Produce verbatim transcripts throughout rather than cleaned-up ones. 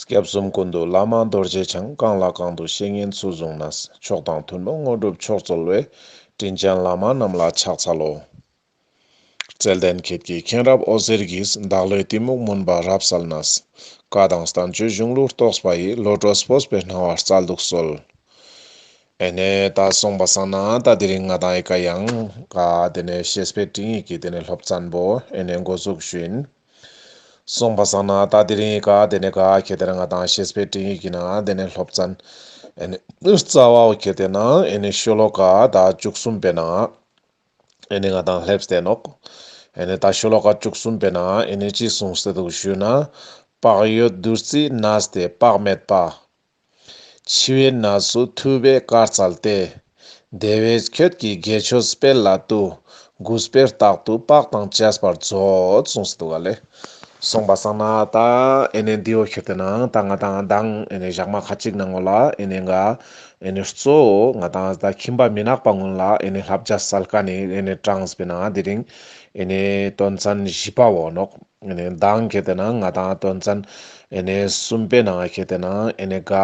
སྐྱབས་གསུམ་ཀུན་འདུས་བླ་མ་རྡོ་རྗེ་འཆང་། གང་ལ་གང་འདུལ་བཤེས་གཉེན་ཚུལ་བཟུང་ནས། མཆོག་དང་ཐུན་མོང་དངོས་གྲུབ་མཆོག་སྩོལ་བའི། དྲིན་ཅན་བླ་མ་རྣམས་ལ་ཕྱག་འཚལ་ལོ། བརྩེ་ལྡན་ཁྱེད་ཀྱི་མཁྱེན་རབ་འོད་ཟེར་གྱིས། བདག་བློའི་གཏི་མུག་མུན་པ་རབ་བསལ་ནས། བཀའ་དང་བསྟན་བཅོས་གཞུང་ལུགས་རྟོགས་པ་ཡི། བློ་གྲོས་སྤོབས་པའི་སྣང་བ་སྩལ་དུ་གསོལ། ཨེ་ནེ་ད་སོང་པ་སང་ན་ད་དེ་རིང་ང་དང་ཨི་ཀ་ཡང་ག་དེ་ནེ་བཤེས་པའི་སྤྲིང་ཡིག་གི་དེ་ནེ་སློབ་ཚན་པོ་ཨེ་ནེ་འགོ་འཛུགས་ཞུ་ཡིན། སོང་པ་སང་ན་ད་དེ་རིང་ཨི་ཀ་དེ་ནེ་ག་ཁེ་དེ་རིང་ང་དང་བཤེས་པའི་སྤྲིང་ཡིག་གི་ནང་དེ་ནེ་སློབ་ཚན་ཨེ་ནེ་རྩ་བའོ་ཁེ་དེ་ན་ཨེ་ནེ་ཤོ་ལོ་ཀ་ད་བཅུ་གསུམ་པའི་ནང་ཨེ་ནེ་ང་དང་སླེབས་ཏེ་ནོག། ཨེ་ནེ་ད་ཤོ་ལོ་ཀ་བཅུ་གསུམ་པའི་ནང་ཨེ་ནེ་ཅི་གསུངས་ཏེ་འདུག་ཞུ་ན། བག་ཡོད་བདུད་རྩིས་གནས་ཏེ་བག་མེད་པ། འཆི་བའི་གནས་སུ་ཐུབ་པའི་བཀའ་སྩལ་ཏེ། དེ་བས་ཁྱོད་ཀྱིས་དགེ་ཆོས་སྤེལ་ལ་བཏུ། གུས་པས་རྟག་ཏུ་བག་དང་བཅས་པར་མཛོད། གསུངས་སུ་འདུག་ག་ལེ། སོང་པ་སང་ན་ད་ཨེ་ནེ་འདི་བོ་ཁེ་དེ་ན་ད་ང་དང་མདང་ཨེ་ནེ་ཞག་མ་ཁ་ཅིག་ནང་ལ་ཨེ་ནེ་ག་ཨེ་ནེ་གཙོ་བོ་ང་དང་ད་ཁྱིམ་པ་མི་ནག་པ་ཀུན་ལ་ཨེ་ནེ་བསླབ་བྱ་སལ་ཁན་ནི་ཨེ་ནེ་གྲངས་པའི་ནང་དེ་རིང་ཨེ་ནེ་དོན་ཚན་བཞི་པ་བོ་ནོག། ཨེ་ནེ་མདང་ཁེ་དེ་ན་ང་དང་དོན་ཚན་ཨེ་ནེ་གསུམ་པའི་ནང་ཁེ་དེ་ན་ཨེ་ནེ་ག་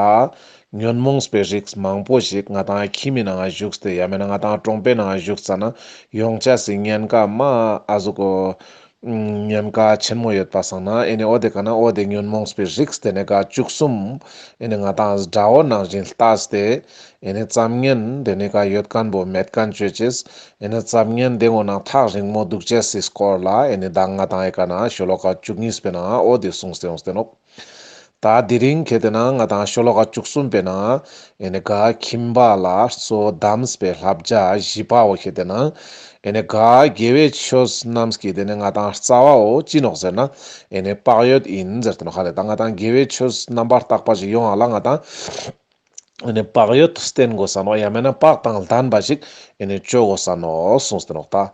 ཉོན་མོངས་པའི་རིགས་མང་པོ་ཞིག་ང་དང་ཁྱིམ་མི་ནང་བཞུགས་ཏེ་ཡང་མེད་ན་ང་དང་གྲོང་པའི་ནང་བཞུགས་ཙ་ན་ཡོང་ཆ་སི་ཉེན་ཁ་མ་ཨ་ཟུག་གོ་ཉེན་ཁ་ཆེན་མོ་ཡོད་པ་སང་ན་ཨེ་ནེ་འོ་དེ་ཀ་ན་འོ་དེ་ཉོན་མོངས་པའི་རིགས་དེ་ནེ་ག་བཅུ་གསུམ་ཨེ་ནེ་ང་དང་དགྲ་བོ་ནང་བཞིན་ལྟས་ཏེ་ཨེ་ནེ་ཙམ་ཉན་དེ་ནེ་ག་ཡོད་ཁན་པོ་མེད་ཁན་ཅོ་ཅེས། ཨེ་ནེ་ཙམ་ཉན་དེ་ངོ་ན་ཐག་རིང་མོ་འདུག་ཅེས་སི་སྐོར་ལ་ཨེ་ནེ་མདང་ང་དང་ཨི་ཀ་ན་ཤོ་ལོ་ཀ་བཅུ་གཉིས་པའི་ནང་འོ་དེ་གསུངས་ཏེ་ཡོངས་ཏེ་ནོག། ད་དེ་རིང་ཁེ་དེ་ན་ང་དང་ཤོ་ལོ་ཀ་བཅུ་གསུམ་པའི་ནང་ཨེ་ནེ་ག་ཁྱིམ་པ་ལ་གཙོ་བོ་གདམས་པའི་བསླབ་བྱ་བཞི་པ་བོ་ཁེ་དེ་ན་ཨེ་ནེ་ག་དགེ་བའི་ཆོས་རྣམས་ཀྱི་དེ་ནེ་ང་དང་རྩ་བ་བོ་ཅི་ནོག་ཟེར་ན་ཨེ་ནེ་བག་ཡོད་ཡིན་ཟེར་ཏེ་ནོག་ཧ་ལེ། ད་ང་དང་དགེ་བའི་ཆོས་རྣམ་པར་དག་པ་ཞིག་ཡོང་ང་ལ་ང་དང་ཨེ་ནེ་བག་ཡོད་བསྟེན་དགོས་ས་ནོག། ཡང་མེད་ན་བག་དང་ལྡན་པ་ཞིག་ཨེ་ནེ་ཅོ་དགོས་ས་ནོག་གསུངས་ཏེ་ནོག། ད་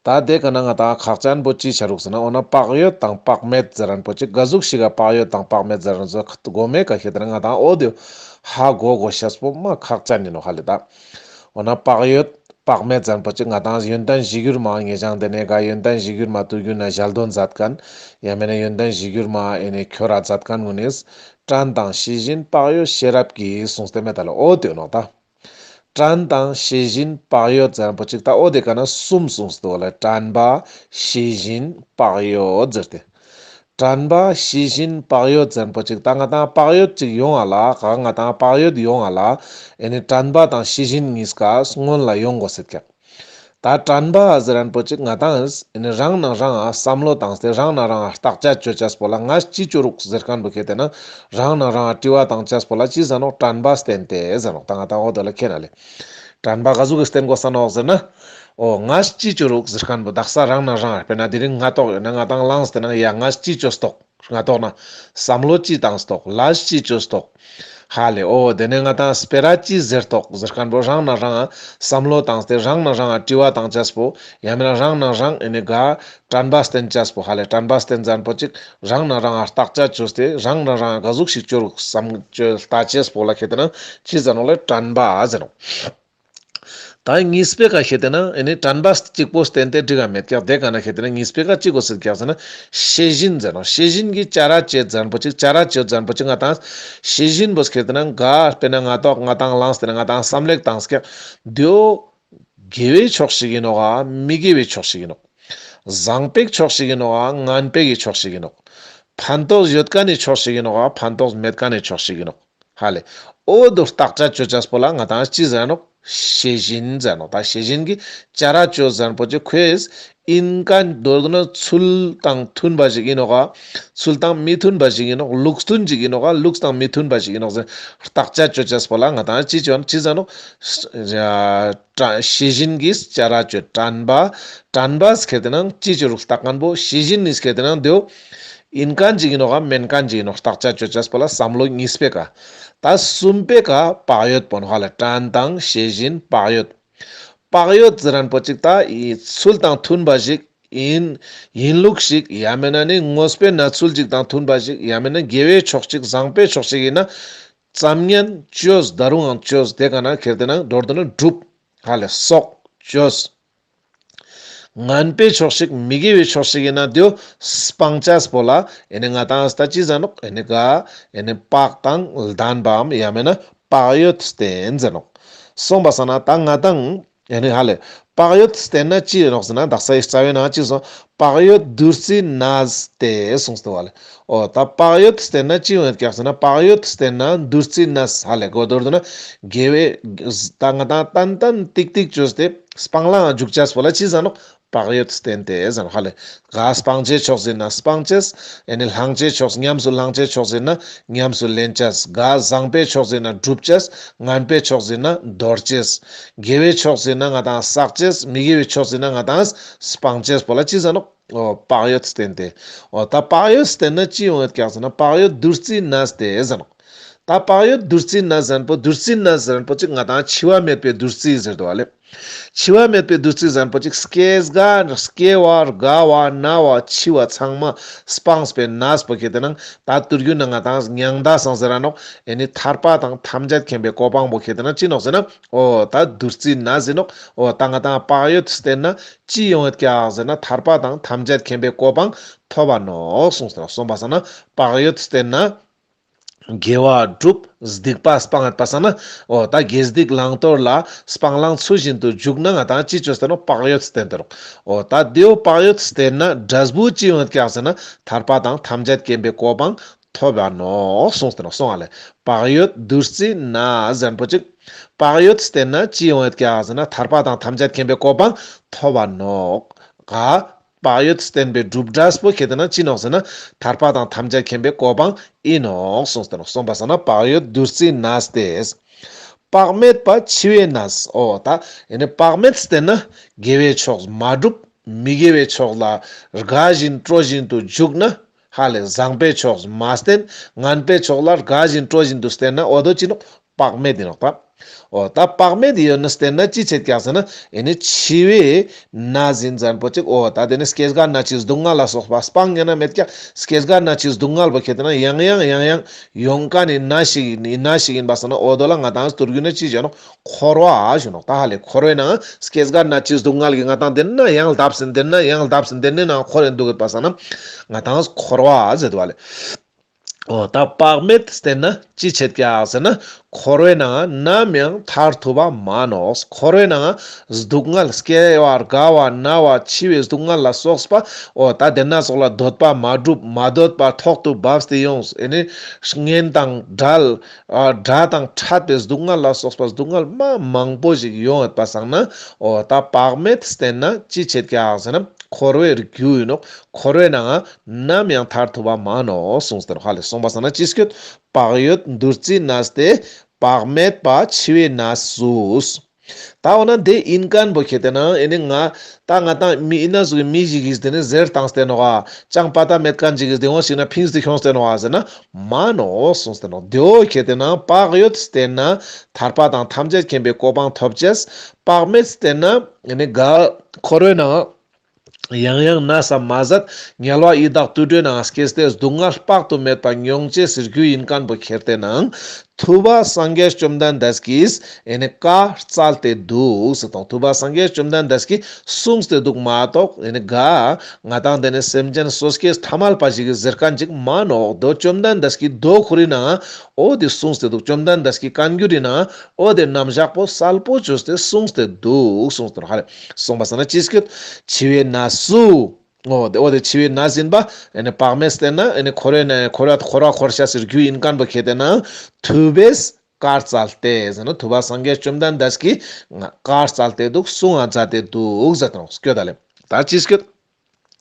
ད་དེ་ཀ་ན་ང་དང་ཁག་ཅན་པོ་ཅི་ཆ་རུག་ཟེར་ན་འོ་ན་བག་ཡོད་དང་བག་མེད་ཟེར་རན་པོ་ཅིག་ག་ཟུག་ཞིག་ག་བག་ཡོད་དང་བག་མེད་ཟེར་རན་ཟེར་གོ་མེད་ཀ་ཁེ་དེ་ན་ང་དང་འོ་དེ་ཧ་གོ་གོ་ཤེས་པོ་མ་ཁག་ཅན་ཡིན་ནོག་ཧ་ལེ། ད་འོ་ན་བག་ཡོད་བག་མེད་ཟེར་རན་པོ་ཅིག་ང་དང་ཡོན་ཏན་གཞིར་གྱུར་མ་ངེས་ཀྱང་དེ་ནེ་ག་ཡོན་ཏན་གཞིར་གྱུར་མ་དུས་རྒྱུན་ན་ཞལ་འདོན་མཛད་ཁན་ཡང་མེད་ན་ཡོན་ཏན་གཞིར་གྱུར་མ་ཨེ་ནེ་ཁྱོ་ར་མཛད་ཁན་ངོ་ནེ་དྲན་དང་ཤེས་བཞིན་བག་ཡོད་ཤེས་རབ་ཀྱིས་གསུངས་ཏེ་མེད་ད་ལ་འོ་དེ་ནོག་ད། དྲན་དང་ཤེས་བཞིན་བག་ཡོད་ཟེར་རན་པོ་ཅིག་ད་འོ་དེ་ཀ་ན་གསུམ་གསུངས་ཏེ་འདུག་ལ། དྲན་པ་ཤེས་བཞིན་བག་ཡོད་ཟེར་ཏེ། དྲན་པ་ཤེས་བཞིན་བག་ཡོད་ཟེར་རན་པོ་ཅིག་ད་ང་དང་བག་ཡོད་ཅིག་ཡོང་ང་ལ་ག་ང་དང་བག་ཡོད་ཡོང་ང་ལ་ཨེ་ནེ་དྲན་པ་དང་ཤེས་བཞིན་གཉིས་ཀ་སྔོན་ལ་ཡོང་དགོས་ཟེར་ཀྱག། ད་དྲན་པ་ཟེར་རན་པོ་ཅིག་ང་དང་ཨེ་ནེ་རང་ནང་རང་ང་བསམ་བློ་བཏང་སྟེ་རང་ནང་རང་ང་བརྟག་དཔྱད་ཅོ་ཅེས་པོ་ལ་ང་ཅི་ཅོ་རུག་ཟེར་ཁན་པོ་ཁེ་དེ་ན་རང་ནང་རང་ང་དྲི་བ་བཏང་ཅེས་པོ་ལ་ཅི་ཟེར་ནོག། དྲན་པ་བསྟེན་ཏེ་ཟེར་ནོག། ད་ང་དང་འོ་དེ་ལ་ཁེ་ན་ལེ། དྲན་པ་ག་ཟུག་གི་བསྟེན་དགོས་ས་ནོག་ཟེར་ན། འོ་ང་ཅི་ཅོ་རུག་ཟེར་ཁན་པོ་དག་ས་རང་ནང་རང་ང་དཔེར་ན་དེ་རིང་སྔ་ཏོག་ཡོད་ན་ང་དང་ལངས་ཏེ་ན་ཡ་ང་ཅི་ཅོས་ཏོག། སྔ་ཏོག་ན་བསམ་བློ་ཅི་བཏང་སྟོག། ལས་ཅི་ཅོས་ཏོག། ཧ་ལེ། འོ་དེ་ནེ་ང་དང་སྤེ་ར་ཅི་ཟེར་ཏོག་ཟེར་ཁན་པོ་རང་ནང་རང་ང་བསམ་བློ་བཏང་སྟེ་རང་ནང་རང་ང་དྲི་བ་བཏང་ཅེས་པོ་ཡང་མེད་ན་རང་ནང་རང་ཨེ་ནེ་ག་དྲན་པ་བསྟེན་ཅེས་པོ་ཧ་ལེ། དྲན་པ་བསྟེན་ཟེར་རན་པོ་ཅིག་རང་ནང་རང་ང་བརྟག་དཔྱད་ཅོས་ཏེ་རང་ནང་རང་ང་ག་ཟུག་ཞིག་ཅོ་རུག་བསམ་ཅོས་ལྟ་ཅེས་པོ་ལ་ཁེ་དེ་ན་ཅི་ཟེར་ནོག་ལེ། དྲན་པ་ཟེར་ནོག། ད་གཉིས་པའི་ཀ་ཁེ་དེ་ན་ཨེ་ནེ་དྲན་པ་གཅིག་པོ་བསྟེན་ཏེ་འགྲིག་ག་མེད་ཀྱག། དེ་ཀ་ན་ཁེ་དེ་ན་གཉིས་པའི་ཀ་ཅི་དགོས་ཟེར་ཀྱག་ཟེར་ན་ཤེས་བཞིན་ཟེར་ནོག། ཤེས་བཞིན་གྱི་བྱ་ར་བྱེད་ཟེར་རན་པོ་ཅིག། བྱ་ར་བྱེད་ཟེར་རན་པོ་ཅིག་ང་དང་ཤེས་བཞིན་པོ་ཁེ་དེ་ན་ག་དཔེར་ན་སྔ་ཏོག་ང་དང་ལངས་ཏེ་ན་ང་དང་བསམ་ལེགས་བཏང་ཀྱག། དེའོ་དགེ་བའི་ཕྱོགས་ཤིག་ཡིན་ནོག་ག་མི་དགེ་བའི་ཕྱོགས་ཤིག་ཡིན་ནོག། བཟང་པོའི་ཕྱོགས་ཤིག་ཡིན་ནོག་ག་ངན་པའི་ཕྱོགས་ཤིག་ཡིན་ནོག། ཕན་ཐོགས་ཡོད་ཁན་ནི་ཕྱོགས་ཤིག་ཡིན་ནོག་ག་ཕན་ཐོགས་མེད་ཁན་ནི་ཕྱོགས་ཤིག་ཡིན་ནོག། ཧ་ལེ། འོ་དོ་བརྟག་དཔྱད་ཅོ་ཅེས་པོ་ལ་ང་དང་ཅི་ཟེར་ནོག། ཤེས་བཞིན་ཟེར་ནོག། ད་ཤེས་བཞིན་གྱི་བྱ་ར་ཅོ་ཟེར་པོ་ཅིག་ཁོས་ཨིན་ཁན་མདོར་བསྡུ་ན་ཚུལ་དང་མཐུན་པ་ཞིག་ཨིན་ནོག་ག། ཚུལ་དང་མི་མཐུན་པ་ཞིག་ཨིན་ནོག། ལུགས་མཐུན་ཞིག་ཨིན་ནོག་ག། ལུགས་དང་མི་མཐུན་པ་ཞིག་ཨིན་ནོག་ཟེར་བརྟག་དཔྱད་ཅོ་ཅེས་པོ་ལ་ང་དང་ཅི་ཅོ་ཅི་ཟེར་ནོག། ཤེས་བཞིན་གྱི་བྱ་ར་ཅོ། དྲན་པ། དྲན་པ་ཁེ་དེ་ན་ཅི་ཅོ་རུག་བརྟག་ཁན་པོ། ཤེས་བཞིན་ནི་ཁེ་དེ་ན་དེའོ། ཨིན་ཁན་ཅིག་ཨིན་ནོག་ག་མེན་ཁན་ཅིག་ཨིན་ནོག། བརྟག་དཔྱད་ཅོ་ཅེས་པོ་ལ་བསམ་བློ་གཉིས་པའི་ཀ། ད་གསུམ་པའི་ཀ་བག་ཡོད་པོ་ནོག་ཧ་ལེ། དྲན་དང་ཤེས་བཞིན་བག་ཡོད། བག་ཡོད་ཟེར་རན་པོ་ཅིག་ད་ཚུལ་དང་མཐུན་པ་ཞིག་ཨིན། ཡིན་ལུགས་ཤིག་ཡང་མེད་ན་ནི་དངོས་པོའི་གནས་ཚུལ་ཅིག་དང་མཐུན་པ་ཞིག་ཡང་མེད་ན་དགེ་བའི་ཕྱོགས་ཤིག་བཟང་པོའི་ཕྱོགས་ཤིག་ཨིན་ན་ཙམ་ཉན་ཅོས། ད་རུང་ཡང་ཅོས། དེ་ཀ་ན་ཁེ་དེ་ན་མདོར་བསྡུ་ན་སྒྲུབ། ཧ་ལེ་སོག་ཅོས། ངན་པའི་ཕྱོགས་ཤིག་མི་དགེ་བའི་ཕྱོགས་ཤིག་ཡིན་ན་དེའོ་སྤང་ཅེས་པོ་ལ་ཨེ་ནི་ང་ཏང་ད་ཅི་ཟེར་ནོག་ཨེ་ནི་ག་ཨེ་ནི་བག་དང་ལྡན་པའམ་ཡང་མེད་ན་བག་ཡོད་བསྟེན་ཟེར་ནོག་སོང་པ་སང་ན་ད་ང་ཏང་ཨེ་ནི་ཧ་ལེ། བག་ཡོད་བསྟེན་ན་ཅི་ཡིན་ནོག་ཟེར་ན་དག་ས་ཡི་རྩ་བའི་ནང་ཅི་གསུངས། བག་ཡོད་བདུད་རྩིས་མནར་ཏེ་གསུངས་ཏེ་བ་ལེ། འོ་ད་བག་ཡོད་བསྟེན་ན་ཅི་ཡོང་ཡོད་ཀྱག་ཟེར་ན་བག་ཡོད་བསྟེན་ན་བདུད་རྩིས་མནར། ཧ་ལེ་གོ་མདོར་བསྡུ་ན་དགེ་བའི་ད་ང་ཏང་ཏན་ཏན་ཏིག་ཏིག་བཅོས་ཏེ་སྤང་བླང་འཇུག་ཅེས་པོ་ལ་ཅི་ཟེར་ནོག་བག་ཡོད་བསྟེན་ཏེ་ཟེར་ནོག་ཧ་ལེ། ག་སྤང་བྱའི་ཕྱོགས་ཟེར་ན་སྤང་ཅེས། ཨེ་ནི་བླང་བྱའི་ཕྱོགས་ཉམས་སུ་བླང་བྱའི་ཕྱོགས་ཟེར་ན་ཉམས་སུ་ལེན་ཅེས། ག་བཟང་པོའི་ཕྱོགས་ཟེར་ན་སྒྲུབ་ཅེས། ངན་པའི་ཕྱོགས་ཟེར་ན་དོར་ཅེས། དགེ་བའི་ཕྱོགས་ཟེར་ན་ང་ཏང་བསགས་ཅེས། མི་དགེ་བའི་ཕྱོགས་ཟེར་ན་ང་ཏང་སྤང་ཅེས་པོ་ལ་ཅི་ཟེར་ནོག་འོ་བག་ཡོད་བསྟེན་ཏེ། འོ་ད་བག་ཡོད་བསྟེན་ན་ཅི་ཡོང་ཡོད་ཀྱག་ཟེར་ན་བག་ཡོད་བདུད་རྩིས་མནར་ཏེ་ཟེར་ནོག་ད་བག་ཡོད་བདུད་རྩིས་མནར་ཟེར་ན་པོ་བདུད་རྩིས་མནར་ཟེར་ན་པོ་ཅིག་ང་ཏང་འཆི་བ་མེད་པའི་བདུད་རྩི་ཟེར་དོ་བ་ལེ། འཆི་བ་མེད་པའི་བདུད་རྩི་ཟེར་ན་པོ་ཅིག་སྐྱེ་རྒ་སྐྱེ་བ་རྒ་བ་ན་བ་འཆི་བ་ཚང་མ་སྤངས་པའི་གནས་པོ་ཁེ་ཏེ་ན་ད་དུར་རྒྱུ་ན་ང་ཏང་མྱང་འདས་སང་ཟེར་ར་ནོག་ཨེ་ནི་ཐར་པ་དང་ཐམས་ཅད་མཁྱེན་པའི་གོ་འཕང་པོ་ཁེ་ཏེ་ན་ཅི་ནོག་ཟེར་ན་འོ་ད་བདུད་རྩིས་མནར་ཟེར་ནོག་འོ་ད་ང་ཏང་བག་ཡོད་བསྟེན་ན་ཅི་ཡོང་ཡོད་ཀྱག་ཟེར་ན་ཐར་པ་དང་ཐམས་ཅད་མཁྱེན་པའི་གོ་འཕང་ཐོབ་པ་ནོག་གསུངས་ཏེ་ནོག་སོང་པ་སང་ན་བག་ཡོད་བསྟེན་ན། དགེ་བ་སྒྲུབ། སྡིག་པ་སྤང་ཡོད་པ་སང་ན། འོ་ད་དགེ་སྡིག་བླང་དོར་ལ་སྤང་བླང་ཚུལ་བཞིན་དུ་འཇུག་ན་ང་ཏང་ཅི་བཅོས་ཏེ་ནོག་བག་ཡོད་བསྟེན་ཏེ་ནོག་འོ་ད་དེའོ་བག་ཡོད་བསྟེན་ན་འབྲས་བུ་ཅི་ཡོང་ཡོད་ཀྱག་ཟེར་ན་ཐར་པ་དང་ཐམས་ཅད་མཁྱེན་པའི་གོ་འཕང་ཐོབ་པ་ནོག་གསུངས་ཏེ་ནོག་སོང་ང་ལེ། བག་ཡོད་བདུད་རྩིས་མནར་ཟེར་ན་པོ་ཅིག་བག་ཡོད་བསྟེན་ན་ཅི་ཡོང་ཡོད་ཀྱག་ཟེར་ན་ཐར་པ་དང་ཐམས་ཅད་མཁྱེན་པའི་གོ་འཕང་ཐོབ་པ་ནོག་ག་བག་ཡོད་བསྟེན་པའི་སྒྲུབ་འབྲས་པོ་ཁེ་ཏེ་ན་ཅི་ནོག་ཟེར་ན་ཐར་པ་དང་ཐམས་ཅད་མཁྱེན་པའི་གོ་འཕང་ཨིན་ནོག་གསུངས་ཏེ་ནོག་སོང་པ་སང་ན་བག་ཡོད་བདུད་རྩིས་མནར་ཏེ། བག་མེད་པ་འཆི་བའི་གནས། འོ་ད་ཨེ་ནི་བག་མེད་བསྟེན་ན་དགེ་བའི་ཕྱོགས་མ་སྒྲུབ། མི་དགེ་བའི་ཕྱོགས་ལ་དགའ་བཞིན་སྤྲོ་བཞིན་དུ་འཇུག་ན། ཧ་ལེ་བཟང་པའི་ཕྱོགས་མ་བསྟེན། ངན་པའི་ཕྱོགས་ལ་དགའ་བཞིན་སྤྲོ་བཞིན་དུ་བསྟེན་ན་འོ་དོ་ཅི་ནོག་བག་མེད་ཨིན་ནོག་ད། འོ་ད་བག་མེད་ཡོད་ན་བསྟེན་ན་ཅི་ཆེད་ཀྱག་ཟེར་ན་ཨེ་ནི་འཆི་བའི་གནས་ཟེར་ན་པོ་ཅིག་འོ་ད་དེ་ནི་སྐྱེ་རྒ་ན་འཆིའི་སྡུག་བསྔལ་ལ་སོགས་པ་སྤང་ཉན་ན་མེད་ཀྱག་སྐྱེ་རྒ་ན་འཆིའི་སྡུག་བསྔལ་པོ་ཁེ་ཏེ་ན་ཡང་ཡང་ཡང་ཡང་ཡོང་མཁན་ནི་གནས་ཤིག་ཡིན་གནས་ཤིག་ཡིན་པ་སང་ན་འོ་དོ་ལ་ང་ཏང་དུར་རྒྱུ་ན་ཅི་བྱ་ནོག་འཁོར་བ་ཞུ་ནོག་ད་ཧ་ལེ་འཁོར་བའི་ནང་སྐྱེ་རྒ་ན་འཆིའི་སྡུག་བསྔལ་གྱི་ང་ཏང་དེ་ན་ཡང་ལྡབ་ཟིན་དེ་ན་ཡང་ལྡབ་ཟིན་དེ་ནི་ནང་འཁོར་རེ་འདུག་ཡོད་པ་སང་ན་ང་ཏང་འཁོར་བ་ཟེར་དུ་བ་ལེ། འོ་ད་བག་མེད་བསྟེན་ན་ཅི་ཆེད་ཀྱག་ཟེར་ན་འཁོར་བའི་ནང་ནམ་ཡང་ཐར་ཐུབ་པ་མ་ནོག་འཁོར་བའི་ནང་སྡུག་བསྔལ་སྐྱེ་བ་རྒ་བ་ན་བ་འཆི་བའི་སྡུག་བསྔལ་ལ་སོགས་པ་འོ་ད་དེ་ན་སོགས་ལ་འདོད་པ་མ་འགྲུབ་མ་འདོད་པ་ཐོག་ཏུ་བབས་ཏེ་ཡོངས་ཨེ་ནི་གཉེན་དང་བྲལ། ཨ་དགྲ་དང་འཕྲད་པའི་སྡུག་བསྔལ་ལ་སོགས་པ་སྡུག་བསྔལ་མ་མང་པོ་ཞིག་ཡོང་ཡོད་པ་སང་ན་འོ་ད་བག་མེད་བསྟེན་ན་ཅི་ཆེད་ཀྱག་ཟེར་ན་འཁོར་བའི་རྒྱུ་ཡིན་ནོག་འཁོར་བའི་ནང་ནམ་ཡང་ཐར་ཐུབ་པ་མ་ནོག་གསུངས་ཏེ་ནོག་ཧ་ལེ་སོང་པ་སང་ན་ཅི་སྐྱོད། བག་ཡོད་བདུད་རྩིས་མནར་ཏེ། བག་མེད་པ་འཆི་བའི་གནས་སུ། ད་འོ་ན་དེ་ཨིན་མཁན་པོ་ཁེ་ཏེ་ན་ཨེ་ནི་ང་ད་ང་ཏང་མི་ཨིན་ན་ཟུག་གི་མི་ཞིག་གིས་དེ་ནི་ཟེར་བཏང་སྟེ་ནོག་ག་ཅང་པ་ཏ་མེད་མཁན་ཅིག་གིས་དེ་འོ་ཞིག་ན་ཕིངས་ཏེ་ཁྱོངས་ཏེ་ནོག་ག་ཟེར་ན་མ་ནོག་གསུངས་ཏེ་ནོག་དེའོ་ཁེ་ཏེ་ན་བག་ཡོད་བསྟེན་ན་ཐར་པ་དང་ཐམས་ཅད་མཁྱེན་པའི་གོ་འཕང་ཐོབ་ཅེས། བག་མེད་བསྟེན་ན་ཨེ་ནི་ག་འཁོར་བའི་ནང་ཡང་ཡང་གནས་ས་མ་ཟད་དམྱལ་བ་ཡི་དྭགས་དུད་འགྲོའི་ནང་སྐྱེས་ཏེ་སྡུག་བསྔལ་དཔག་ཏུ་མེད་པ་མྱོང་ཅེས་སི་རྒྱུ་ཡིན་མཁན་པོ་ཁེ་ཏེ་ན་ཐུབ་པ་སངས་རྒྱས་བཅོམ་ལྡན་འདས་ཀྱིས་ཨེ་ནི་བཀའ་སྩལ་ཏེ་འདུག་ཟེར་དང་ཐུབ་པ་སངས་རྒྱས་བཅོམ་ལྡན་འདས་ཀྱིས་གསུངས་ཏེ་འདུག་མ་གཏོགས་ཨེ་ནི་ག་ང་ཏང་དེ་ནི་སེམས་ཅན་སོ་སྐྱེ་ཐ་མལ་པ་ཞིག་གིས་ཟེར་མཁན་ཅིག་མ་ནོག་དོ་བཅོམ་ལྡན་འདས་ཀྱིས་དོ་ཁོ་རའི་ནང་འོ་དེ་གསུངས་ཏེ་འདུག་བཅོམ་ལྡན་འདས་ཀྱི་བཀའ་འགྱུར་རི་ནང་འོ་དེ་རྣམ་གཞག་པོ་གསལ་པོ་བཅོས་ཏེ་གསུངས་ཏེ་འདུག་གསུངས་ཏེ་ཧ་ལེ། སོང་པ་སང་ན་ཅི་སྐྱོད། འཆི་བའི་གནས་སུ། འོ་དེ་འོ་དེ་འཆི་བའི་གནས་ཡིན་པ་ཨེ་ནི་བག་མེད་བསྟེན་ན་ཨེ་ནི་འཁོར་བའི་ནང་འཁོར་བ་འཁོར་བ་འཁོར་ཤེས་སི་རྒྱུ་ཡིན་མཁན་པོ་ཁེ་ཏེ་ན་ཐུབ་པས་བཀའ་སྩལ་ཏེ་ཟེར་ན་ཐུབ་པ་སངས་རྒྱས་བཅོམ་ལྡན་འདས་ཀྱིས་བཀའ་སྩལ་ཏེ་འདུག་གསུང་ང་མཛད་དེ་འདུག་ཟེར་དང་སྐྱོད་ད་ལེ། ད་ཅི་སྐྱོད།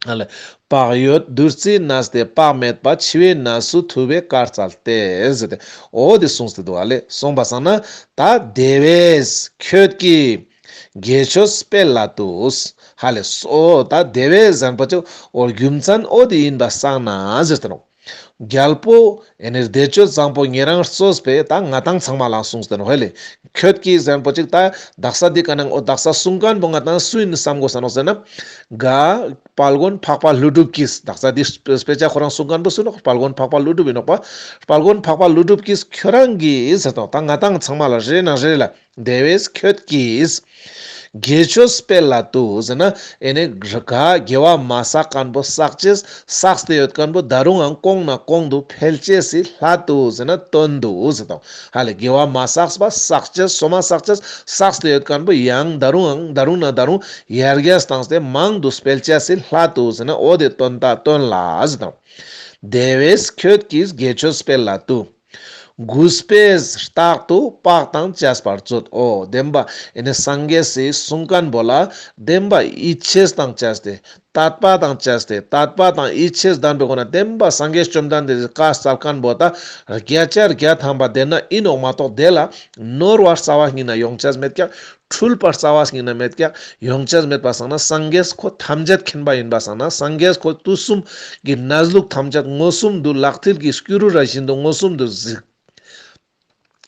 ཧ་ལེ། བག་ཡོད་བདུད་རྩིས་མནར་ཏེ། བག་མེད་པ་འཆི་བའི་གནས་སུ་ཐུབ་པས་བཀའ་སྩལ་ཏེ་ཟེར་ཏེ་འོ་དེ་གསུངས་ཏེ་འདུག་ཧ་ལེ། སོང་པ་སང་ན་ད་དེ་བས་ཁྱོད་ཀྱིས་དགེ་ཆོས་སྤེལ་སླད་དུ། ཧ་ལེ་སོ་ད་དེ་བས་ཟེར་ན་པོ་ཅིག་འོ་རྒྱུ་མཚན་འོ་དེ་ཡིན་པ་སང་ན་ཟེར་ཏེ་ནོག་རྒྱལ་པོ་ཨེ་ནི་བདེ་སྤྱོད་བཟང་པོ་ཉེ་རང་གཙོས་པའི་ད་ང་ཏང་ཚང་མ་ལ་གསུངས་ཏེ་ནོག་ཧ་ལེ། ཁྱོད་ཀྱིས་ཟེར་ན་པོ་ཅིག་ད་དག་ས་འདི་ག་ནང་འོ་དག་ས་གསུང་མཁན་པོ་ང་ཏང་སུ་ཡིན་བསམ་དགོས་ས་ནོག་ཟེར་ན། ག་དཔལ་མགོན་འཕགས་པ་ཀླུ་སྒྲུབ་ཀྱིས་དག་ས་འདི་དཔེ་ཆ་ཁོ་རང་གསུང་མཁན་པོ་སུ་ནོག་དཔལ་མགོན་འཕགས་པ་ཀླུ་སྒྲུབ་ཡིན་ནོག་པ། དཔལ་མགོན་འཕགས་པ་ཀླུ་སྒྲུབ་ཀྱིས་ཁྱོད་རང་གིས་ཟེར་ཏོ་ད་ང་ཏང་ཚང་མ་ལ་རེ་ན་རེ་ལ། དེ་བས་ཁྱོད་ཀྱིས། དགེ་ཆོས་སྤེལ་ལ་དུ་ཟེར་ན་ཨེ་ནེ་ག་དགེ་བ་མ་བསགས་མཁན་པོ་བསགས་ཅེས། བསགས་ཏེ་ཡོད་མཁན་པོ་ད་རུང་ཡང་གོང་ན་གོང་དུ་འཕེལ་ཅེས་སི་སླད་དུ་ཟེར་ན་དོན་དུ་ཟེར་དང་། ཧ་ལེ་དགེ་བ་མ་བསགས་པ་བསགས་ཅེས། སོ་མ་བསགས་ཅེས། བསགས་ཏེ་ཡོད་མཁན་པོ་ཡང་ད་རུང་ཡང་ད་རུང་ན་ད་རུང་ཡར་རྒྱས་བཏང་སྟེ་མང་དུ་སྤེལ་ཅེས་སི་སླད་དུ་ཟེར་ན་འོ་དེ་དོན་དག་དོན་ལ་ཟེར་དང་། དེ་བས་ཁྱོད་ཀྱིས་དགེ་ཆོས་སྤེལ་ལ་དུ། གུས་པས་རྟག་ཏུ་བག་དང་བཅས་པར་མཛོད། འོ་བདེན་པ་ཨེ་ནེ་སངས་རྒྱས་སི་གསུང་མཁན་པོ་ལ་བདེན་པ་ཡིད་ཆེས་དང་བཅས་ཏེ། དད་པ་དང་བཅས་ཏེ། དད་པ་དང་ཡིད་ཆེས་ལྡན་པའི་སྒོ་ནས་བདེན་པ་སངས་རྒྱས་བཅོམ་ལྡན་འདས་སི་བཀའ་སྩལ་མཁན་པོ་ད་བརྒྱ་ཆ་བརྒྱ་ཐམ་པ་བདེན་ན་ཨིན་ནོག་མ་གཏོགས་དེ་ལ་ནོར་བ་རྩ་བ་ཉིད་ནས་ཡོང་ཅེས་མེད་ཀྱག། འཁྲུལ་པ་རྩ་བ་ཉིད་ནས་མེད་ཀྱག། ཡོང་ཅེས་མེད་པ་སང་ན་སངས་རྒྱས་ཁོ་ཐམས་ཅད་མཁྱེན་པ་ཡིན་པ་སང་ན་སངས་རྒྱས་ཁོ་དུས་གསུམ་གྱི་གནས་ལུགས་ཐམས་ཅད་མངོན་སུམ་དུ་ལག་མཐིལ་གྱི་སྐྱུ་རུ་ར་བཞིན་དུ་མངོན་སུམ་དུ་གཟིགས་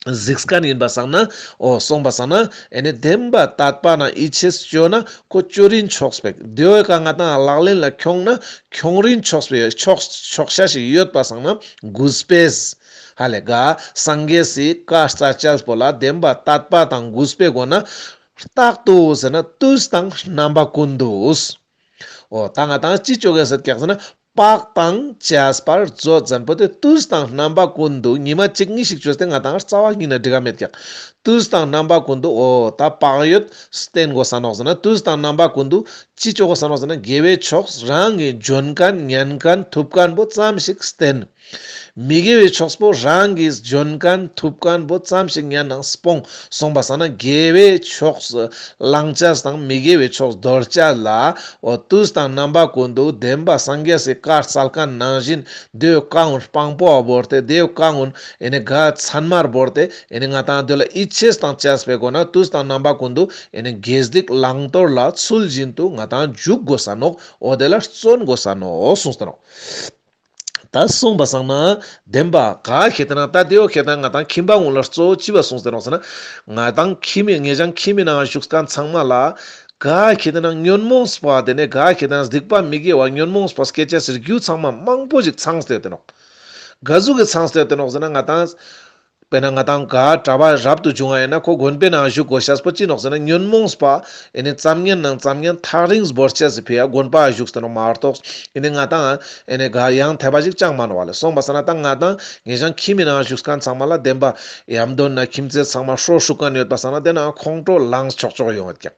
གཟིགས་མཁན་ཡིན་པ་སང་ན། འོ་སོང་པ་སང་ན་ཨེ་ནེ་བདེན་པ་དད་པ་ན་ཡིད་ཆེས་ཅོས་ན་ཁོ་ཅོ་རིན་ཆོག་སྤེག་དེའོ་ཀ་ང་ཏང་ལག་ལེན་ལ་ཁྱོང་ན་ཁྱོང་རིན་ཆོག་སྤེག་ཆོག་ཆོག་ཤ་ཞིག་ཡོད་པ་སང་ན་གུས་པས། ཧ་ལེ་ག་སངས་རྒྱས་སི་བཀའ་སྩལ་ཅེས་པོ་ལ་བདེན་པ་དད་པ་དང་གུས་པའི་སྒོ་ན་རྟག་ཏུ་ཟེར་ན་དུས་དང་རྣམ་པ་ཀུན་ཏུ། འོ་ད་ང་ཏང་ཅི་ཅོ་གེ་ཟེར་ཀྱག་ཟེར་ན་བག་དང་བཅས་པར་མཛོད་ཟེར་པོ་དེ་དུས་དང་རྣམ་པ་ཀུན་ཏུ་ཉི་མ་གཅིག་གཉིས་ཤིག་ཅོས་ཏེ་ང་ཏང་རྩ་བ་ཉིད་ནས་འགྲིག་ག་མེད་ཀྱག། དུས་དང་རྣམ་པ་ཀུན་ཏུ་འོ་ད་བག་ཡོད་བསྟེན་དགོས་ས་ནོག་ཟེར་ན་དུས་དང་རྣམ་པ་ཀུན་ཏུ་ཅི་ཅོ་དགོས་ས་ནོག་ཟེར་ན་དགེ་བའི་ཕྱོགས་རང་གི་འཇོན་མཁན་ཉན་མཁན་ཐུབ་མཁན་པོ་ཙམ་ཞིག་བསྟེན། མི་དགེ་བའི་ཕྱོགས་པོ་རང་གིས་འཇོན་མཁན་ཐུབ་མཁན་པོ་ཙམ་ཞིག་ཉན་ནང་སྤོང་སོང་པ་སང་ན་དགེ་བའི་ཕྱོགས་བླང་ཅེས་དང་མི་དགེ་བའི་ཕྱོགས་དོར་ཅེས་ལ་འོ་དུས་དང་རྣམ་པ་ཀུན་ཏུ་བདེན་པ་སངས་རྒྱས་སི་བཀའ་སྩལ་མཁན་ནང་བཞིན་དེའི་བཀའ་བཀའ་དཔང་པོ་བོར་ཏེ་དེའི་བཀའ་ཨེ་ནེ་ག་ཚད་མར་བོར་ཏེ་ཨེ་ནེ་ང་ཏང་དེ་ལ་ཡིད་ཆེས་དང་བཅས་པའི་སྒོ་ན་དུས་དང་རྣམ་པ་ཀུན་ཏུ་ཨེ་ནེ་དགེ་སྡིག་བླང་དོར་ལ་ཚུལ་བཞིན་དུ་ང་ཏང་འཇུག་དགོས་ས་ནོག། འོ་དེ་ལ་བརྩོན་དགོས་ས་ནོག་གསུངས་ཏེ་ནོག། ད་སོང་པ་སང་ན་བདེན་པ་ག་ཁེ་ཏེ་ན་ད་དེའོ་ཁེ་ཏེ་ན་ང་ཏང་ཁྱིམ་པ་ངུན་ལ་གཙོ་བོ་ཅི་བ་གསུངས་ཏེ་ནོག་ཟེར་ན་ང་ཏང་ཁྱིམ་མི་ངེ་ཅང་ཁྱིམ་མི་ནང་བཞུགས་མཁན་ཚང་མ་ལ་ག་ཁེ་ཏེ་ན་ཉོན་མོངས་པ་དེ་ནས་ག་ཁེ་ཏེ་ན་སྡིག་པ་མི་དགེ་བ་ཉོན་མོངས་པ་སྐྱེ་ཅེས་སི་རྒྱུ་ཚང་མ་མང་པོ་ཞིག་ཚང་སྟེ་ཡོད་དེ་ནོག། ག་ཟུག་གི་ཚང་སྟེ་ཡོད་དེ་ནོག་ཟེར་ན་ང་ཏང་དཔེར་ན་ང་ཏང་ག་གྲྭ་པ་རབ་ཏུ་བྱུང་བ་ཡིན་ན་ཁོ་དགོན་པའི་ནང་བཞུགས་དགོས་ཤེས་པོ་ཅི་ནོག་ཟེར་ན་ཉོན་མོངས་པ་ཨེ་ནེ་ཙམ་ཉན་ནང་ཙམ་ཉན་ཐག་རིང་བོར་ཅེས་སི་ཕི་ཡ་དགོན་པ་བཞུགས་ཏེ་ནོག་མ་གཏོགས་ཨེ་ནེ་ང་ཏང་ཨེ་ནེ་ག་ཡང་དད་པ་ཞིག་ཅང་མ་ནོག་བ་ལེ། སོང་པ་སང་ན་ད་ང་ཏང་ངེ་ཅང་ཁྱིམ་མི་ནང་བཞུགས་མཁན་ཚང་མ་ལ་བདེན་པ་ཡམ་དོན་ན་ཁྱིམ་མཚེས་ཚང་མ་ཧྲོ་ཧྲུག་མཁན་ཡོད་པ་སང་ན་དེ་ན་ཁོང་ཁྲོ་ལངས་ཆོག་ཆོག་ཡོང་ཡོད་ཀྱག།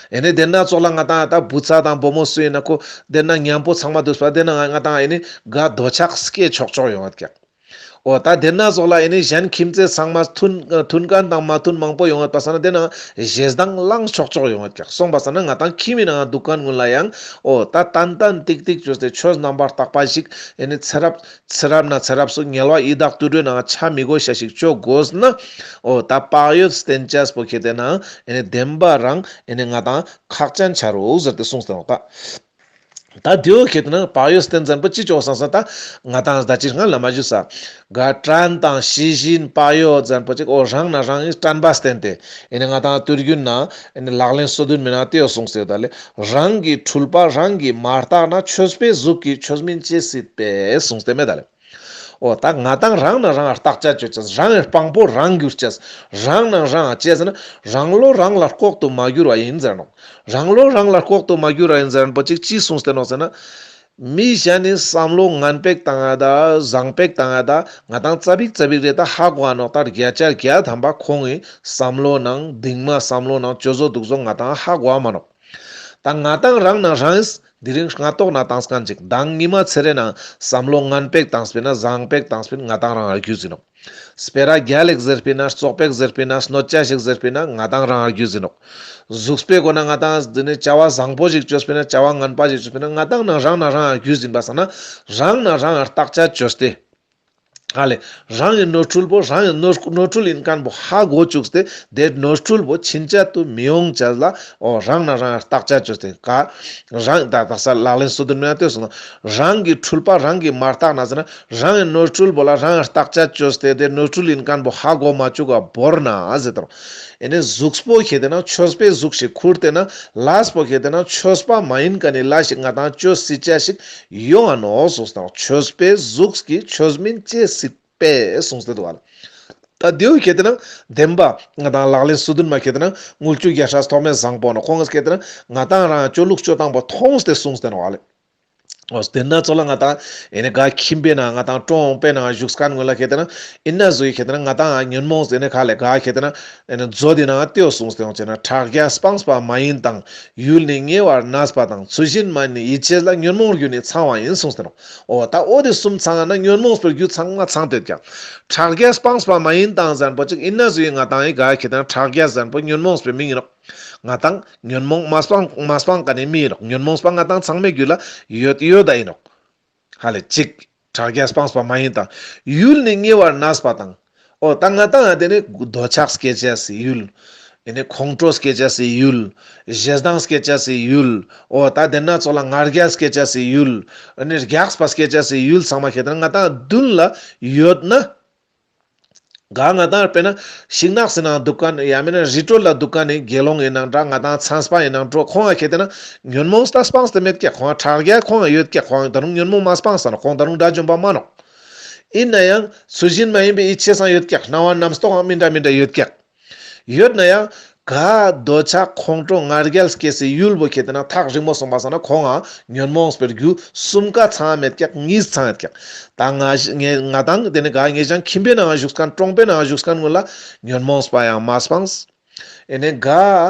ཨེ་ནེ་དེ་ན་ཙོགས་ལ་ང་ཏང་ད་བུ་ཚ་དང་བུ་མོ་སུ་ཡིན་ན་ཁོ་དེ་ན་མཉམ་པོ་ཚང་མ་འདུས་པ་དེ་ན་ང་ཏང་ཨེ་ནེ་ག་འདོད་ཆགས་སྐྱེ་ཆོག་ཆོག་ཡོང་ཡོད་ཀྱག། འོ་ད་དེ་ན་ཙོགས་ལ་ཨེ་ནེ་གཞན་ཁྱིམ་མཚེས་ཚང་མ་མཐུན་མཐུན་མཁན་དང་མ་མཐུན་མང་པོ་ཡོང་ཡོད་པ་སང་ན་དེ་ན་ཞེ་སྡང་ལངས་ཆོག་ཆོག་ཡོང་ཡོད་ཀྱག། སོང་པ་སང་ན་ང་ཏང་ཁྱིམ་མི་ནང་འདུག་མཁན་ཀུན་ལ་ཡང་འོ་ད་ཏན་ཏན་ཏིག་ཏིག་བཅོས་ཏེ་ཆོས་རྣམ་པར་དག་པ་ཞིག་ཨེ་ནེ་ཚེ་རབས་ཚེ་རབས་ན་ཚེ་རབས་སུ་དམྱལ་བ་ཡི་དྭགས་དུད་འགྲོའི་ནང་ཆ་མི་དགོས་ཤེས་ཞིག་ཅོ་དགོས་ན། འོ་ད་བག་ཡོད་བསྟེན་ཅེས་པོ་ཁེ་ཏེ་ན་ཨེ་ནེ་བདེན་པ་རང་ཨེ་ནེ་ང་ཏང་ཁག་ཅན་ཆ་རུག་ཟེར་ཏེ་གསུངས་ཏེ་ནོག་ད། ད་དེའོ་ཁེ་ཏེ་ན་བག་ཡོད་བསྟེན་ཟེར་པོ་ཅི་ཅོ་སང་ས་ད་ང་ཏང་ད་ཅི་སྔ་ལ་མ་ཞུས་ས་ག་དྲན་དང་ཤེས་བཞིན་བག་ཡོད་ཟེར་པོ་ཅིག་འོ་རང་ན་རང་ངི་དྲན་པ་བསྟེན་ཏེ་ཨེ་ནེ་ང་ཏང་དུས་རྒྱུན་ན་ཨེ་ནེ་ལག་ལེན་སོ་བདུན་མི་ནང་དེའོ་གསུངས་ཏེ་ད་ལེ། རང་གི་འཁྲུལ་པ་རང་གིས་མ་བརྟགས་ན། ཆོས་པའི་གཟུགས་ཀྱིས་ཆོས་མིན་ཅི་སྲིད་པས་གསུངས་ཏེ་མེད་ད་ལེ། འོ་ད་ང་ཏང་རང་ན་རང་བརྟག་དཔྱད་ཅོ་ཅེས། རང་ངི་དཔང་པོ་རང་གྱུར་ཅེས། རང་ན་རང་ཅི་ཟེར་ན་རང་བློ་རང་ལ་ལྐོག་ཏུ་མ་གྱུར་བ་ཡིན་ཟེར་ནོག། རང་བློ་རང་ལ་ལྐོག་ཏུ་མ་གྱུར་བ་ཡིན་ཟེར་ན་པོ་ཅིག་ཅི་གསུངས་ཏེ་ནོག་ཟེར་ན། མི་གཞན་ནི་བསམ་བློ་ངན་པེག་བཏང་ཡ་ད་བཟང་པེག་བཏང་ཡ་ད་ང་ཏང་ཙ་པིག་ཙ་པིག་རེ་ད་ཧ་གོ་བ་ནོག། ད་བརྒྱ་ཆ་བརྒྱ་ཐམ་པ་ཁོང་ངི་བསམ་བློ་ནང་གདིང་མ་བསམ་བློ་ནང་ཅོ་བཟོ་དུག་བཟོ་ང་ཏང་ཧ་གོ་བ་མ་ནོག། ད་ང་ཏང་རང་ན་རང་ངིས་དེ་རིང་སྔ་ཏོག་ན་བཏང་མཁན་ཅིག་མདང་ཉི་མ་ཚེ་རེ་ན་བསམ་བློ་ངན་པེག་བཏང་སྤེ་ན་བཟང་པེག་བཏང་སྤེ་ན་ང་ཏང་རང་རྒྱུས་ཡིན་ནོག། སྤེ་ར་རྒྱལ་ལེགས་ཟེར་སྤེ་ན་བཙོག་པེག་ཟེར་སྤེ་ན་གནོད་ཅ་ཞིག་ཟེར་སྤེ་ན་ང་ཏང་རང་རྒྱུས་ཡིན་ནོག། གཟུགས་པོའི་སྒོ་ན་ང་ཏང་དེ་ནས་བྱ་བ་བཟང་པོ་ཞིག་བཅོས་སྤེ་ན་བྱ་བ་ངན་པ་ཞིག་བཅོས་སྤེ་ན་ང་ཏང་ན་རང་ན་རང་རྒྱུས་ཡིན་པ་སང་ན་རང་ན་རང་བརྟག་དཔྱད་བཅོས་ཏེ། ཧ་ལེ། རང་གི་ནོར་འཁྲུལ་པོ་རང་གི་ནོར་ནོར་འཁྲུལ་ཡིན་མཁན་པོ་ཧ་གོ་བཅུག་སྟེ་དེ་ནོར་འཁྲུལ་པོ་ཕྱིན་ཆད་དུ་མི་ཡོང་ཅེས་ལ་འོ་རང་ན་རང་བརྟག་དཔྱད་བཅོས་ཏེ་ག་རང་ད་དག་ས་ལག་ལེན་སོ་བདུན་མ་ན་ལྟོས་སོང་ན་རང་གི་འཁྲུལ་པ་རང་གིས་མ་བརྟགས་ན་ཟེར་ན་རང་གི་ནོར་འཁྲུལ་པོ་ལ་རང་བརྟག་དཔྱད་བཅོས་ཏེ་དེ་ནོར་འཁྲུལ་ཡིན་མཁན་པོ་ཧ་གོ་མ་བཅུག་ག་བོར་ན་ཟེར་དང་། ཨེ་ནེ་གཟུགས་པོ་ཁེ་ཏེ་ན་ཆོས་པའི་གཟུགས་ཤིག་ཁུར་ཏེ་ན་ལས་པོ་ཁེ་ཏེ་ན་ཆོས་པ་མ་ཡིན་མཁན་ནི་ལས་ཤིག་ང་ཏང་བཅོས་སྲིད་ཅ་ཞིག་ཡོང་ང་ནོག་གསུངས་དང་། ཆོས་པའི་གཟུགས་ཀྱིས་ཆོས་མིན་ཅི་སྲིད་པས་གསུངས་ཏེ་འདུག་བ་ལ། ད་དེའུ་ཁེ་ཏེ་ན་བདེན་པ་ང་དང་ལག་ལེན་སོ་བདུན་མ་ཁེ་ཏེ་ན་དངུལ་ཆུ་རྒྱལ་སྲས་ཐོགས་མེད་བཟང་པོ་ནོ། ཁོང་ངི་ཁེ་ཏེ་ན་ང་དང་རང་ཅོ་ལུགས་ཅོ་སྟངས་པོ་མཐོང་སྟེ་གསུངས་ཏེ་ནོ་ཨ་ལེ། འོ་དེ་ན་ཚོ་ལ་ང་དང་ཨེ་ནི་ག་ཁྱིམ་པའི་ནང་ང་དང་གྲོང་པའི་ནང་བཞུགས་མཁན་ངོ་ལ་ཁེ་ཏེ་ན་ཨིན་ན་བཟོ་ཡི་ཁེ་ཏེ་ན་ང་དང་ཉོན་མོངས་ཨེ་ནི་ག་ལེ་ག་ཁེ་ཏེ་ན་ཨེ་ནི་མཛོད་དེ་ནང་ལྟེའུ་གསུངས་ཏེ་ཡོང་ཅེ་ན། ཕྲག་རྒྱས་སྤངས་པ་མ་ཡིན་དང་། ཡུལ་ནི་ཉེ་བར་གནས་པ་དང་། ཚུལ་བཞིན་མ་ཡིན་ཡིད་ཆེས་ལ། ཉོན་མོངས་རྒྱུ་ནི་ཚང་བ་ཡིན་གསུངས་ཏེ་ནོ། འོ་ད་འོ་དེ་གསུམ་ཚང་ན་ཉོན་མོངས་པའི་རྒྱུ་ཚང་མ་ཚང་སྟེ་ཡོད་ཀྱག། ཕྲག་རྒྱས་སྤངས་པ་མ་ཡིན་དང་ཟེར་པོ་ཅིག་ཨིན་ན་བཟོ་ཡི་ང་དང་ཨི་ག་ཁེ་ཏེ་ན་ཕྲག་རྒྱས་ཟེར་པོ་ཉོན་མོངས་པའི་མིང་ཨིན་ནོག། ང་དང་ཉོན་མོངས་མ་སྤང་མ་སྤང་མཁན་ནི་མི་ཨིན་ནོག། ཉོན་མོངས་པ་ང་དང་ཚང་མའི་རྒྱུད་ལ་ཡོད་ཡོད་ད་ཨིན་ནོག། ཧ་ལེ་གཅིག། ཕྲག་རྒྱས་སྤངས་པ་མ་ཡིན་དང་། ཡུལ་ནི་ཉེ་བར་གནས་པ་དང་། འོ་ད་ང་དང་ཨ་དེ་ནི་འདོད་ཆགས་སྐྱེ་ཅེས་སི་ཡུལ། ཨེ་ནི་ཁོང་ཁྲོ་སྐྱེ་ཅེས་སི་ཡུལ། ཞེ་སྡང་སྐྱེ་ཅེས་སི་ཡུལ། འོ་ད་དེ་ན་ཚོ་ལ་ང་རྒྱལ་སྐྱེ་ཅེས་སི་ཡུལ། ཨེ་ནི་རྒྱགས་པ་སྐྱེ་ཅེས་སི་ཡུལ་ཚང་མ་ཁེ་ཏེ་ན་ང་དང་མདུན་ལ་ཡོད་ན། ག་ང་དང་དཔེར་ན་ཤིང་ནགས་སི་ནང་འདུག་མཁན་ཡང་མིན་ན་རི་ཁྲོད་ལ་འདུག་མཁན་ནི་དགེ་སློང་ཨིན་ནང་འདྲ། ང་དང་ཚན་པ་ཨིན་ནང་འདྲ། ཁོང་ང་ཁེ་ཏེ་ན་ཉོན་མོངས་ད་སྤངས་ཏེ་མེད་ཀྱག། ཁོང་ང་ཕྲག་རྒྱས་ཁོང་ང་ཡོད་ཀྱག། ཁོང་ང་ད་རུང་ཉོན་མོངས་མ་སྤངས་ས་ནོག། ཁོང་ད་རུང་དགྲ་བཅོམ་པ་མ་ནོག། ཨིན་ན་ཡང་ཚུལ་བཞིན་མ་ཡིན་པའི་ཡིད་ཆེས་སང་ཡོད་ཀྱག། སྣང་བ་རྣམ་རྟོག་ཨང་མི་འདྲ་མི་འདྲ་ཡོད་ཀྱག། ཡོད་ན་ཡང་ག་འདོད་ཆགས་ཁོང་ཁྲོ་ང་རྒྱལ་སྐྱེ་སའི་ཡུལ་བོ་ཁེ་ཏེ་ན་ཐག་རིང་མོ་སོང་པ་སང་ན་ཁོང་ང་ཉོན་མོངས་པའི་རྒྱུ་གསུམ་ཀ་ཚང་མེད་ཀྱག། གཉིས་ཚང་ཡོད་ཀྱག། ད་ང་ང་དང་དེ་ནི་ག་ངེ་ཅག་ཁྱིམ་པའི་ནང་བཞུགས་མཁན་གྲོང་པའི་ནང་བཞུགས་མཁན་ངོ་ལ་ཉོན་མོངས་པ་ཡང་མ་སྤངས། ཨེ་ནི་ག་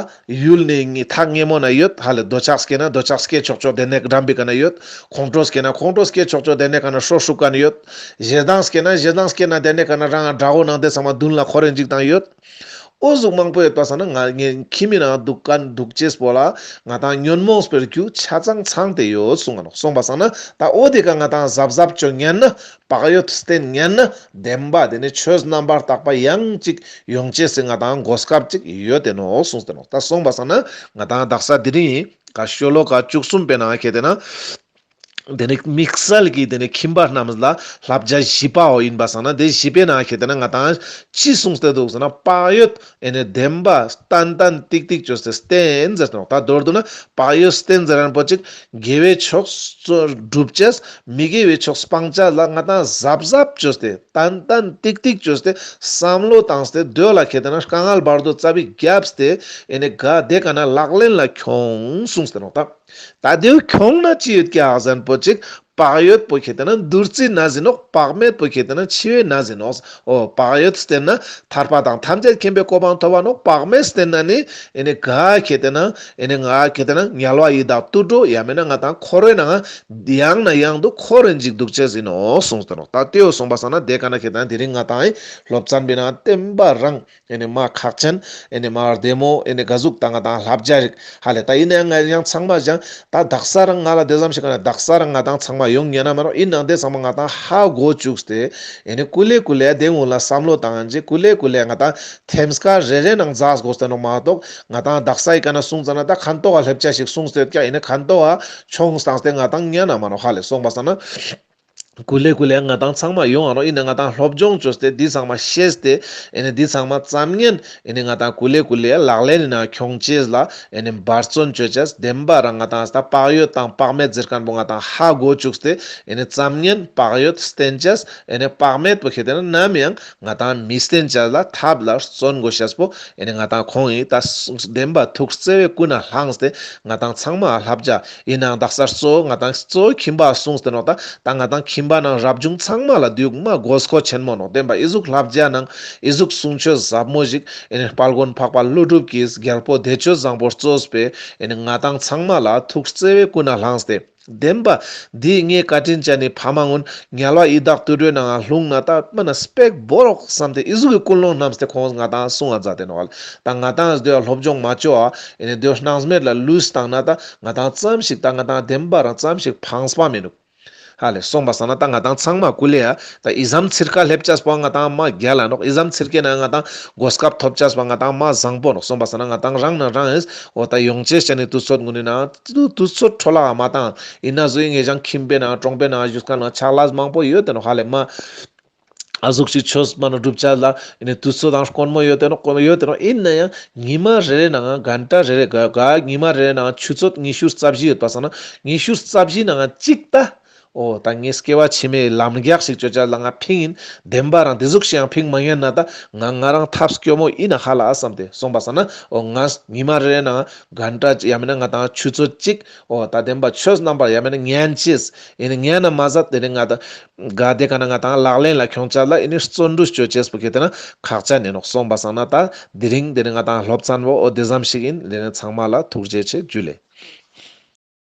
ཡུལ་ནི་ཐག་ཉེ་མོ་ན་ཡོད། ཧ་ལེ་འདོད་ཆགས་སྐྱེ་ན་འདོད་ཆགས་སྐྱེ་ཆོག་ཆོག་དེ་ནས་འགྲམ་པའི་ཀ་ན་ཡོད། ཁོང་ཁྲོ་སྐྱེ་ན་ཁོང་ཁྲོ་སྐྱེ་ཆོག་ཆོག་དེ་ནས་ཀ་ན་ཧྲོ་ཧྲུག་ཀ་ན་ཡོད། ཞེ་སྡང་སྐྱེ་ན་ཞེ་སྡང་སྐྱེ་ན་དེ་ནས་ཀ་ན་རང་དགྲ་བོ་ནང་དེ་ཚང་མ་མདུན་ལ་འཁོར་རེ་འཇིག་དང་ཡོད། འོ་ཟུག་མང་པོ་ཡོད་པ་སང་ན་ང་ངེ་ཁྱིམ་མི་ནང་འདུག་མཁན་འདུག་ཅེས་པོ་ལ་ང་དང་ཉོན་མོངས་པའི་རྒྱུ་ཆ་ཚང་ཚང་སྟེ་ཡོད་གསུང་ང་ནོག། སོང་པ་སང་ན་ད་འོ་དེ་ཀ་ང་དང་གཟབ་གཟབ་ཅོ་ཉན་ན། བག་ཡོད་བསྟེན་ཉན་ན། བདེན་པ་དེ་ནི་ཆོས་རྣམ་པར་དག་པ་ཡང་ཅིག་ཡོང་ཅེས་སི་ང་དང་གོ་སྐབས་ཅིག་ཡོད་དེ་ནོག་གསུངས་ཏེ་ནོག། ད་སོང་པ་སང་ན་ང་དང་དག་ས་དེ་རིང་ག་ཤོ་ལོ་ཀ་བཅུ་གསུམ་པའི་ནང་ཁེ་ཏེ་ན། དེ་ནི་དམིགས་བསལ་གྱི་དེ་ནི་ཁྱིམ་པ་རྣམས་ལ་བསླབ་བྱ་བཞི་པའོ་ཡིན་པ་སང་ན་དེ་བཞི་པའི་ནང་ཁེ་ཏེ་ན་ང་དང་ཅི་གསུངས་ཏེ་འདུག་ཟེར་ན། བག་ཡོད་ཨེ་ནི་བདེན་པ་ཏན་ཏན་ཏིག་ཏིག་ཅོས་ཏེ་བསྟེན་ཟེར་ཏེ་ནོག། ད་མདོར་བསྡུ་ན་བག་ཡོད་བསྟེན་ཟེར་མཁན་པོ་ཅིག་དགེ་བའི་ཕྱོགས་སྒྲུབ་ཅེས་མི་དགེ་བའི་ཕྱོགས་སྤང་ཅེས་ལ་ང་དང་གཟབ་གཟབ་ཅོས་ཏེ་ཏན་ཏན་ཏིག་ཏིག་ཅོས་ཏེ་བསམ་བློ་བཏང་སྟེ་དེ་ལ་ཁེ་ཏེ་ན་དཀའ་ངལ་བར་དོ་ཙ་པིག་བརྒྱབ་སྟེ་ཨེ་ནི་ག་དེ་ཀ་ན་ལག་ལེན་ལ་ཁྱོང་གསུངས་ཏེ་ནོག། ད་ད་དེའུ་ཁྱོང་ན་ཅི་ཡོད་ཀྱག་ཟེར་མཁན་པོ་ཅིག། བག་ཡོད་པོ་ཁེ་ཏེ་ན་བདུད་རྩིའི་ནད་ཟིན་ནོག། བག་མེད་པོ་ཁེ་ཏེ་ན་འཆི་བའི་ནད་ཟིན་ནོག། འོ་བག་ཡོད་བསྟེན་ན་ཐར་པ་དང་ཐམས་ཅད་མཁྱེན་པའི་གོ་འཕང་ཐོབ་པ་ནོག། བག་མེད་བསྟེན་ན་ནི་ཨེ་ནི་ག་ཁེ་ཏེ་ན་ཨེ་ནི་ང་ཁེ་ཏེ་ན་དམྱལ་བ་ཡི་དྭགས་དུད་འགྲོ་ཡང་མིན་ན་ང་དང་འཁོར་བའི་ནང་ཡང་ནས་ཡང་དུ་འཁོར་རེ་འཇིག་འདུག་ཅེས་ཡིན་ནོག་གསུངས་ཏེ་ནོག། ད་དེའུ་སོང་པ་སང་ན་དེ་ཀ་ན་ཁེ་ཏེ་ན་དེ་རིང་ང་དང་སློབ་ཚན་པའི་ནང་བསྟན་པ་རང་ཨེ་ནི་མ་ཁག་ཅན། ཨེ་ནི་མ་བདེ་མོ། ཨེ་ནི་ག་ཟུག་ད་ང་དང་བསླབ་བྱ་རིག་ཧ་ལེ། ད་ཡིན་ན་ཡང་ང་ཡང་ཚང་མ་ཞང་ད་དག་ས་རང་ང་ལ་དེ་ཙམ་ཞིག་ག་ན་དག་ས་རང་ང་དང་ཚང་མ་ཡོང་ཉན་ན་མ་རོགས། ཡིན་ནང་དེ་ཚང་མ་ང་དང་ཧ་གོ་བཅུག་སྟེ་ཨེ་ནི་ཀུ་ལེ་ཀུ་ལེ་དེ་ངུ་ལ་བསམ་བློ་བཏང་ཅིག། ཀུ་ལེ་ཀུ་ལེ་ང་དང་ཐེམ་སྐས་རེ་རེ་ནང་འཛག་དགོས་ཏེ་ནོག་མ་གཏོགས། ང་དང་དག་ས་ཡི་ཀ་ན་གསུངས་ཙ་ན་ད་ཁན་ཏོ་ག་ལེབ་ཆ་ཞིག་གསུངས་ཏེ་ཡོད་ཀྱག། ཨེ་ནི་ཁན་ཏོ་ག་ཆོང་སྟངས་ཏེ་ང་དང་ཉན་ན་མ་རོགས་ཧ་ལེ། སོང་པ་སང་ན། ཀུ་ལེ་ཀུ་ལེ་ང་དང་ཚང་མ་ཡོང་ཨ་རོགས། ཨིན་ན་ང་དང་སློབ་སྦྱོང་བཅོས་ཏེ་འདི་ཚང་མ་ཤེས་ཏེ་ཨེ་ནི་འདི་ཚང་མ་ཙམ་ཉན་ཨེ་ནི་ང་དང་ཀུ་ལེ་ཀུ་ལེ་ལག་ལེན་ནི་ནང་ཁྱོང་ཅེས་ལ་ཨེ་ནི་འབད་བརྩོན་བཅོ་ཅེས། བདེན་པ་རང་ང་དང་ད་བག་ཡོད་དང་བག་མེད་ཟེར་མཁན་པོ་ང་དང་ཧ་གོ་བཅུག་སྟེ་ཨེ་ནི་ཙམ་ཉན་བག་ཡོད་བསྟེན་ཅེས། ཨེ་ནི་བག་མེད་པོ་ཁེ་ཏེ་ན་ནམ་ཡང་ང་དང་མི་བསྟེན་ཅེས་ལ་ཐབས་ལ་བརྩོན་དགོས་ཤེས་པོ་ཨེ་ནི་ང་དང་ཁོང་ངི་ད་བདེན་པ་ཐུགས་བརྩེ་བས་ཀུན་ནས་བསླངས་ཏེ་ང་དང་ཚང་མ་བསླབ་བྱ། ཨིན་ནའང་དག་ས་གཙོ་བོ་ང་དང་གཙོ་བོ་ཁྱིམ་པ་གསུངས་ཏེ་ནོག། ད་ད་ང་དང་ཁྱིམ་པ་ནང་རབ་བྱུང་ཚང་མ་ལ་འདུག་མ་དགོས་མཁོ་ཆེན་མོ་ནོག། བདེན་པ་ཨི་ཟུག་བསླབ་བྱ་ནང་ཨི་ཟུག་གསུང་ཆོས་ཟབ་མོ་ཞིག་ཨེ་ནི་དཔལ་མགོན་འཕགས་པ་ཀླུ་སྒྲུབ་ཀྱིས་རྒྱལ་པོ་བདེ་སྤྱོད་བཟང་པོ་གཙོས་པའི་ཨེ་ནི་ང་དང་ཚང་མ་ལ་ཐུགས་བརྩེ་བས་ཀུན་ནས་བསླངས་ཏེ། བདེན་པ་འདི་ངའི་བཀའ་དྲིན་ཅན་ནི་ཕ་མ་ངུན་དམྱལ་བ་ཡི་དྭགས་དུད་འགྲོའི་ནང་ལྷུང་ན་ད་མ་ན་སྤེག་བོར་རོགས་བསམ་སྟེ་ཨི་ཟུག་གི་ཀུན་སློང་བསྣམས་ཏེ་ཁོང་ང་དང་གསུང་ང་མཛད་དེ་ནོག་ལེ། ད་ང་དང་དེ་བ་སློབ་སྦྱོང་མ་བཅོ་བ་ཨེ་ནི་དེ་བ་སྣང་མེད་ལ་ལུས་བཏང་ན་ད་ང་དང་ཙམ་ཞིག་ད་ང་དང་བདེན་པ་རང་ཙམ་ཞིག་ཕངས་པ་མི་འདུག་ཧ་ལེ། སོང་པ་སང་ན་ད་ང་དང་ཚང་མ་ཀུ་ལེ་ཡ་ད་ཨི་ཙམ་ཚིར་ཁ་ལེབ་ཅེས་པོ་ང་དང་མ་རྒྱལ་ལ་ནོག། ཨི་ཙམ་ཚིར་ཁའི་ནང་ང་དང་གོ་སྐབས་ཐོབ་ཅེས་པོ་ང་དང་མ་བཟང་པོ་ནོག། སོང་པ་སང་ན་ང་དང་རང་ནང་རང་ཨེ་འོ་ད་ཡོང་ཅེས་ཅན་ནི་དུས་ཚོད་ངུན་ནི་ནང་དུས་ཚོད་འཕྲོ་བརླག་མ་བཏང་། ཨིན་ན་བཟོ་ཡི་ངེ་ཅག་ཁྱིམ་པའི་ནང་གྲོང་པའི་ནང་བཞུགས་མཁན་ནང་ཕྱག་ལས་མང་པོ་ཡོད་དེ་ནོག་ཧ་ལེ། མ་ཨ་ཟུག་ཅིག་ཆོས་མ་ན་སྒྲུབ་ཅེས་ལ་ཨེ་ནི་དུས་ཚོད་དང་དཀོན་མོ་ཡོད་དེ་ནོག། དཀོན་མོ་ཡོད་དེ་ནོག། ཨིན་ན་ཡང་ཉི་མ་རེ་རེ་ནང་གན་ཏ་རེ་རེ་ག་ག་ཉི་མ་རེ་རེ་ནང་ཆུ་ཚོད་ཉི་ཤུ་རྩ་བཞི་ཡོད་པ་སང་ན་ཉི་ཤུ་རྩ་བཞི་ནང་གཅིག་ད་ འོ་ད་ངའི་སྐྱེ་བ་ཕྱི་མའི་ལམ་རྒྱགས་ཤིག་ཅོ་ཅེས་ལ་ང་ཕིང་ཡིན། བདེན་པ་རང་དེ་ཟུག་ཞིག་ཡང་ཕིང་མ་ཉན་ན་ད་ང་ང་རང་ཐབས་སྐྱོ་མོ་ཡིན་ན་ཧ་ལ་ཨ་བསམ་སྟེ་སོང་པ་སང་ན། འོ་ང་ཉི་མ་རེ་ནང་གན་ཊ་ཡང་མིན་ན་ང་དང་ཆུ་ཚོད་གཅིག་འོ་ད་བདེན་པ་ཆོས་རྣམ་པར་ཡང་མིན་ན་ཉན་ཅེས་ཡིན་ན། ཉན་ན་མ་ཟད་དེ་ནི་ང་དང་ག་དེ་ག་ན་ང་དང་ལག་ལེན་ལ་ཁྱོང་ཅེས་ལ་ཡིན་ནི་བརྩོན་འགྲུས་ཅོ་ཅེས་པོ་གལ་ཏེ་ན་ཁག་ཅན་ཡིན་ནོག་སོང་པ་སང་ན། ད་དེ་རིང་དེ་ནི་ང་དང་སློབ་ཚན་བོ་འོ་དེ་ཙམ་ཞིག་ཡིན། དེ་ནི་ཚང་མ་ལ་ཐུགས་རྗེ་ཆེ། ཇུ་ལེ།